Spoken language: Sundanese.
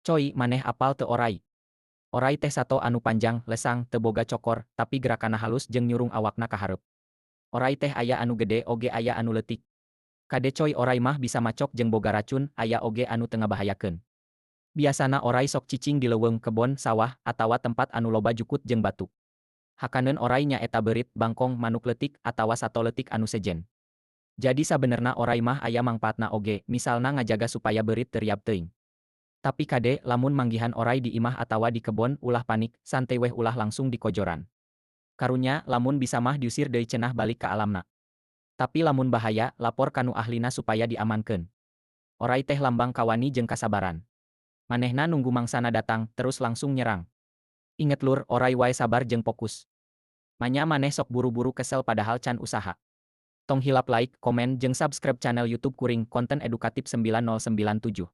Coy, maneh apal teu orai? Orai teh sato anu panjang, lesang, teu boga cokor, tapi gerakanna halus jeung nyurung awakna ka hareup. Orai teh aya anu gede oge aya anu leutik. Kade coy, orai mah bisa macok jeung boga racun, aya oge anu teu ngabahayakeun. Biasana orai sok cicing di leuweung, kebon, sawah, atawa tempat anu loba jukut jeung batu. Hakaneun orai nyaeta beurit, bangkong, manuk leutik, atawa sato leutik anu sejen. Jadi sabenerna orai mah aya mangpaatna oge, misalna ngajaga supaya beurit teu riab teuing. Tapi kade, lamun manggihan orai di imah atawa di kebon, ulah panik, santai weh, ulah langsung dikojoran. Karunya, lamun bisa mah diusir deui cenah balik ka alamna. Tapi lamun bahaya, lapor ka nu ahlina supaya diamankeun. Orai teh lambang kawani jeung kasabaran. Manehna nunggu mangsana datang, terus langsung nyerang. Inget lur, orai wae sabar jeung fokus. Manya maneh sok buru-buru kesel padahal can usaha. Tong hilap like, komen, jeung subscribe channel YouTube kuring, konten edukatif 9097.